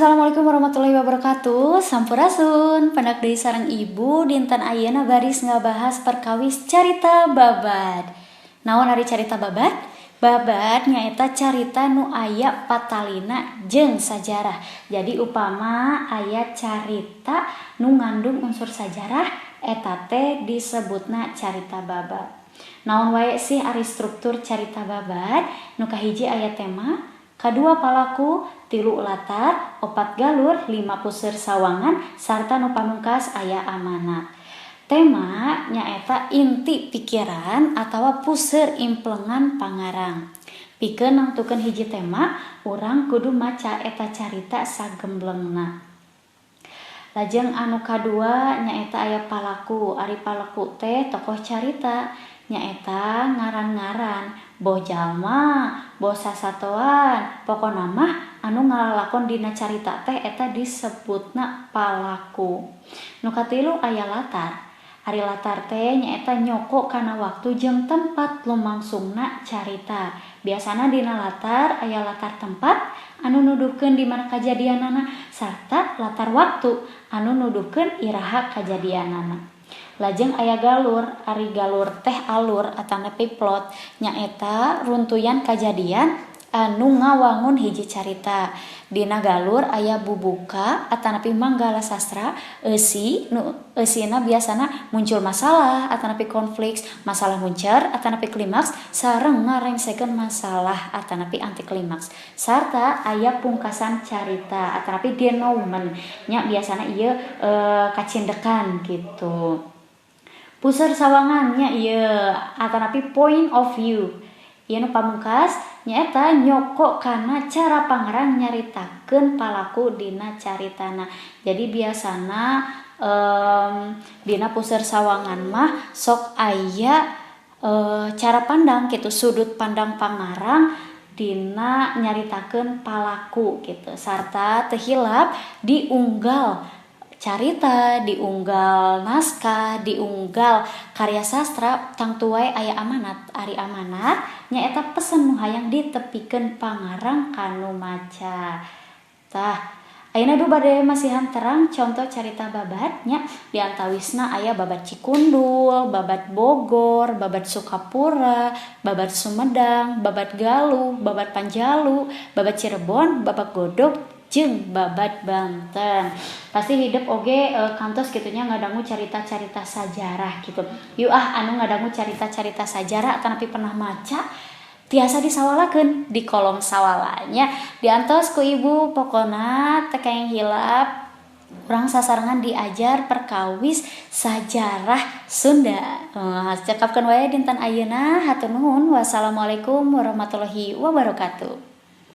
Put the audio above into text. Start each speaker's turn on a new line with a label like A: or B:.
A: Assalamualaikum warahmatullahi wabarakatuh. Sampurasun. Pendak deui sareng Ibu dinten ayeuna baris ngabahas perkawis carita babad. Naon ari carita babad? Babad nyaeta carita nu aya patalina jeung sajarah. Jadi upama aya carita nu ngandung unsur sajarah, eta teh disebutna carita babad. Naon wae sih ari struktur carita babad? Nu kahiji aya tema, kadua palaku, tilu latar, opat galur, lima puseur sawangan, sarta nu pamungkas aya amanat. Tema nyaeta inti pikiran atawa puseur implengan pangarang. Pikeun nangtukeun hiji tema, urang kudu maca eta carita sagemblengna. Lajeng anu kadua nyaeta aya palaku. Ari palaku teh tokoh carita, nyaeta ngaran-ngaran, boh jalma, boh sasatoan, pokona mah anu ngalalakon dina carita teh eta disebutna palaku. Nu katilu aya latar. Ari latar teh nyaeta nyoko kana waktu jeung tempat lumangsungna carita. Biasana dina latar aya latar tempat anu nuduhkeun di mana kajadianana, sarta latar waktu anu nuduhkeun iraha kajadianana. Lajeng aya galur. Ari galur teh alur atanapi plot, nyaeta runtuyan kajadian anu ngawangun hiji carita. Dina galur aya bubuka atanapi manggala sastra, eusi, nu eusina biasana muncul masalah atanapi konflik, masalah muncar atanapi klimaks, sareng ngarengsekeun masalah atanapi antiklimaks, sarta aya pungkasan carita atanapi denouement nya, biasana ieu kacindekan gitu. Puseur sawangan nya ieu atanapi point of view. Ieu nu pamungkas nyaeta nyoko kana cara pangarang nyaritakeun palaku dina caritana. Jadi biasana dina puseur sawangan mah sok aya cara pandang gitu, sudut pandang pangarang dina nyaritakeun palaku gitu. Sarta teu hilap diunggal carita, diunggal naskah, diunggal karya sastra tangtu wae aya amanat. Ari amanat nyaeta pesen nu hayang ditepikeun pangarang ka nu maca. Tah, ayeuna Ibu bade masihan terang contoh carita babad nya. Di antawisna aya Babad Cikundul, Babad Bogor, Babad Sukapura, Babad Sumedang, Babad Galuh, Babad Panjalu, Babad Cirebon, Babad Godog, jeung Babad Banten. Pasti hidep oge kantos kitu nya ngadangu carita-carita sajarah gitu. Yuk ah, anu ngadangu carita-carita sajarah atanapi pernah maca, tiasa disawalakeun di kolom sawalanya. Diantos ku Ibu, pokona teu kenging hilap urang sasarengan diajar perkawis sajarah Sunda. Cekapkeun wae dinten ayeuna, hatur nuhun. Wassalamualaikum warahmatullahi wabarakatuh.